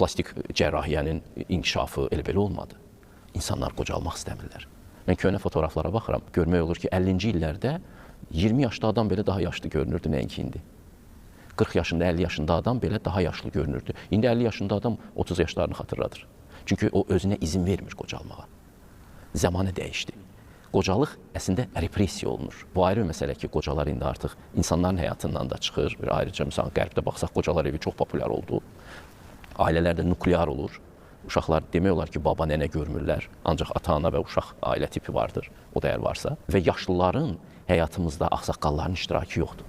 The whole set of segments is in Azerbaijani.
Plastik cərrahiyyənin inkişafı elə belə olmadı. İnsanlar qocalmaq istəmirlər. Mən köhnə fotoqraflara baxıram, görmək olur ki, 50-ci illərdə 20 yaşlı adam belə daha yaşlı görünürdü nəinki indi. 40 yaşında, 50 yaşında adam belə daha yaşlı görünürdü. İndi 50 yaşında adam 30 yaşlarını xatırladır. Çünki o özünə izin vermir qocalmağa. Zəmanə dəyişdi. Qocalıq əslində repressiya olunur. Bu ayrı bir məsələ ki, qocalar indi artıq insanların həyatından da çıxır. Bir ayrıca məsələn Qərbdə baxsaq qocalar evi çox populyar oldu. Ailələrdə nuklear olur. Uşaqlar demək olar ki, baba, nənə görmürlər. Ancaq ata-ana və uşaq ailə tipi vardır, o dəyər varsa. Və yaşlıların həyatımızda ağsaqqalların iştirakı yoxdur.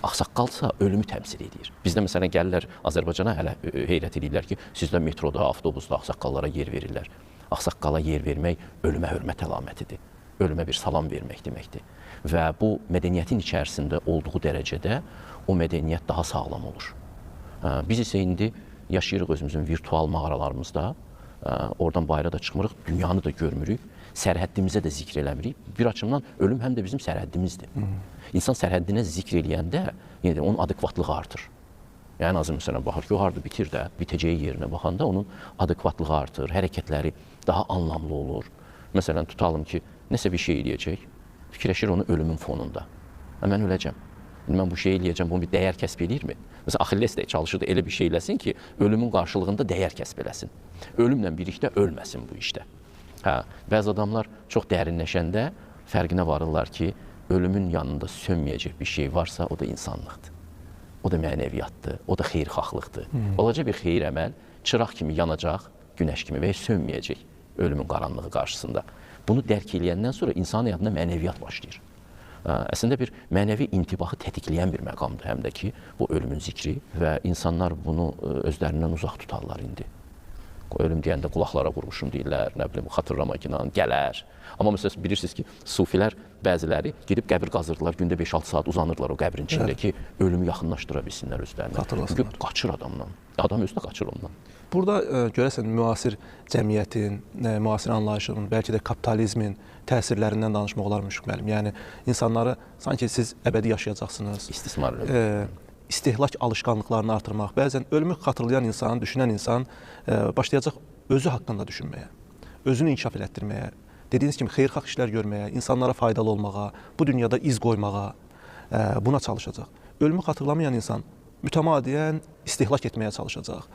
Ağsaqqalsa ölümü təmsil edir. Bizdə məsələn gəlirlər Azərbaycana, hələ heyrət edirlər ki, sizdə metroda, avtobusda ağsaqqallara yer verirlər. Ağsaqqala yer vermək ölümə hörmət əlamətidir. Ölümə bir salam vermək deməkdir. Və bu mədəniyyətin içərisində olduğu dərəcədə o mədəniyyət daha sağlam olur. Biz isə indi yaşayırıq özümüzün virtual mağaralarımızda, oradan bayıra da çıxmırıq, dünyanı da görmürük, sərhəddimizə də zikr eləmirik. Bir açımdan ölüm həm də bizim sərhəddimizdir. İnsan sərhəddinə zikr eləyəndə, yenə də onun adekvatlığı artır. Yəni azı məsələn baxır ki, o harda bitir də, bitəcəyi yerinə baxanda onun adekvatlığı artır, hərəkətləri daha anlamlı olur. Məsələn, tutalım ki, nəsə bir şey eləyəcək, fikirləşir onu ölümün fonunda. Mən öləcəm. İndi mən bu şeyi eləyəcəm, bunu bir dəyər kəsb eləyirmi? Məsələn, Axilles də çalışırdı elə bir şey eləsin ki, ölümün qarşılığında dəyər kəsb eləsin. Ölümlə birlikdə ölməsin bu işdə. Hə, bəzi adamlar çox dərinləşəndə fərqinə varırlar ki, ölümün yanında sönməyəcək bir şey varsa, o da insanlıqdır. O da mənəviyyatdır, o da xeyirxahlıqdır. Balaca bir xeyir əməl çıraq kimi yanacaq, günəş kimi və sönməyəcək ölümün qaranlığı qarşısında. Bunu dərk eləyəndən sonra insan həyatında mənəviyyat başlayır. Əslində bir mənəvi intibahı tətikləyən bir məqamdır həm də ki, bu ölümün zikri və insanlar bunu özlərindən uzaq tutarlar indi. Ölüm deyəndə qulaqlara qurğuşum deyirlər, nə bilim, xatırlama ki, gələr. Amma məsələn, bilirsiniz ki, sufilər bəziləri gedib qəbir qazırdılar, gündə 5-6 saat uzanırlar o qəbrin içində ki, ölümü yaxınlaşdıra bilsinlər özlərinə. Çünki qaçır adamdan, adam özü də qaçır ondan. Burada görəsən müasir cəmiyyətin, müasir anlayışın, bəlkə də kapitalizmin təsirlərindən danışmaq olar Müşfiq müəllim. Yəni insanları sanki siz əbədi yaşayacaqsınız. İstismar istehlak alışqanlıqlarını artırmaq. Bəzən ölümü xatırlayan insan, düşünən insan başlayacaq özü haqqında düşünməyə, özünü inkişaf elətdirməyə, dediyiniz kimi xeyirxah işlər görməyə, insanlara faydalı olmağa, bu dünyada iz qoymağa, buna çalışacaq. Ölümü xatırlamayan insan mütəmadiyyən istehlak etməyə çalışacaq,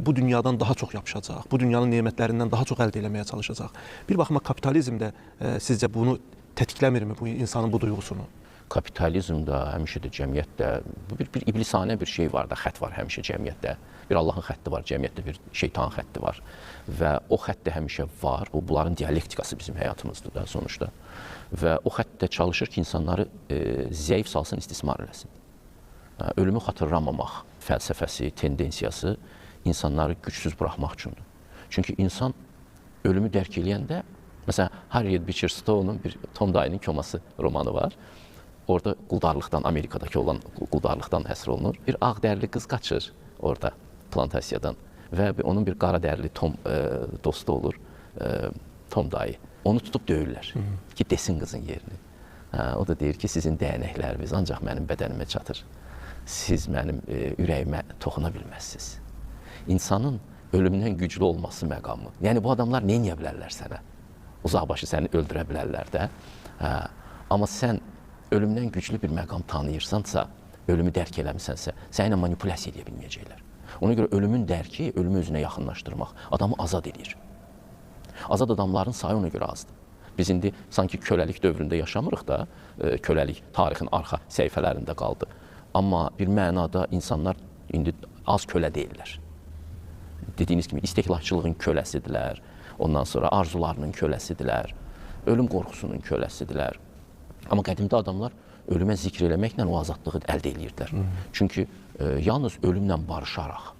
bu dünyadan daha çox yapışacaq, bu dünyanın nemətlərindən daha çox əldə eləməyə çalışacaq. Bir baxıma kapitalizm də sizcə bunu tətikləmirmi, bu insanın bu duyğusunu? Kapitalizm də, həmişə də cəmiyyətdə, bir iblisanə bir şey var da, xətt var həmişə cəmiyyətdə. Bir Allahın xətti var, cəmiyyətdə bir şeytan xətti var. Və o xətt də həmişə var. Bunların dialektikası bizim həyatımızdır da sonuçda. Və o xətt də çalışır ki, insanları zəif salsın, istismar eləsin. Ölümü xatırlamamaq fəlsəfəsi, tendensiyası insanları gücsüz buraxmaq üçündür. Çünki insan ölümü dərk eləyəndə, məsələn, Harriet Beecher Stowe'un bir Tom Dayının Koması romanı var. Orada quldarlıqdan, Amerikadakı olan quldarlıqdan həsr olunur. Bir ağ dərli qız qaçır orada plantasiyadan və onun bir qara dərli Tom dostu olur, Tom dayı. Onu tutub döyürlər ki, desin qızın yerini. O da deyir ki, sizin dəyənəkləriniz ancaq mənim bədənimə çatır. Siz mənim ürəyimə toxuna bilməzsiniz. İnsanın ölümdən güclü olması məqamı. Yəni bu adamlar nə edə bilərlər sənə? Uzaqbaşı səni öldürə bilərlər də. Amma sən ölümdən güclü bir məqam tanıyırsansa, ölümü dərk eləmisənsə, səninlə manipulyasiya edə bilməyəcəklər. Ona görə ölümün dərki, ölümü özünə yaxınlaşdırmaq adamı azad edir. Azad adamların sayı ona görə azdır. Biz indi sanki köləlik dövründə yaşamırıq da, köləlik tarixin arxa səhifələrində qaldı. Amma bir mənada insanlar indi az kölə deyirlər. Dediyiniz kimi istehlakçılığın köləsidirlər, ondan sonra arzularının köləsidirlər, ölüm qorxusunun köləsidirlər. Amma qədimdə adamlar ölümə zikr eləməklə o azadlığı əldə edirdilər. Çünki yalnız ölümlə barışaraq,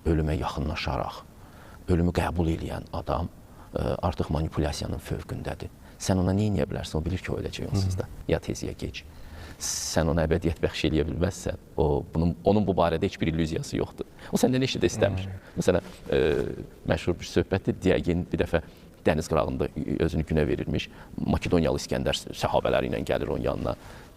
ölümə yaxınlaşaraq, ölümü qəbul eləyən adam artıq manipulyasiyanın fövqündədir. Sən ona nə edə bilərsən? O bilir ki, o öləcək onsuz da, ya tez ya gec. Sən ona əbədiyyət bəxş eləyə bilməzsən, onun bu barədə heç bir illüziyası yoxdur. O səndən heç də istəmir. Məsələn, məşhur bir söhbətdir, Diogen bir dəfə dəniz qırağında özünü günə verirmiş. Makedoniyalı İskəndər səhabələri ilə gəlir onun yanına.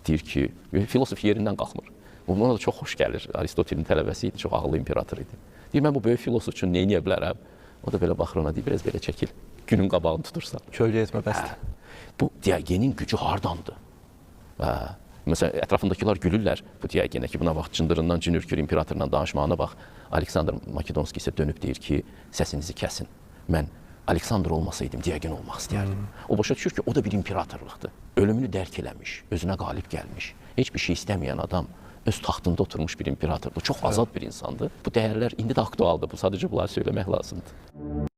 Deyir ki, filosof yerindən qalxmır. Buna da çox xoş gəlir. Aristotelin tələbəsi idi, çox ağıllı imperator idi. Deyir, mən bu böyük filosof üçün nə edə bilərəm? O da belə baxır ona, deyir, biraz belə çəkil. Günün qabağını tutursan. Kölgə etmə, bəsdir. Bu Diogenin gücü hardandır? Hə. Məsələn, ətrafındakılar gülürlər bu Diogenə ki, buna bax, cındırından cin ürkür, imperatorla danışmağına bax. Aleksandr Makedonski isə dönüb deyir ki, səsinizi kəsin. Mən Aleksandr olmasaydım, Diogen olmaq istəyərdim. O başa düşür ki, o da bir imperatorluqdur. Ölümünü dərk eləmiş, özünə qalib gəlmiş, heç bir şey istəməyən adam öz taxtında oturmuş bir imperatordur. Çox azad bir insandır. Bu dəyərlər indi də aktualdır. Bu sadəcə bunları söyləmək lazımdır.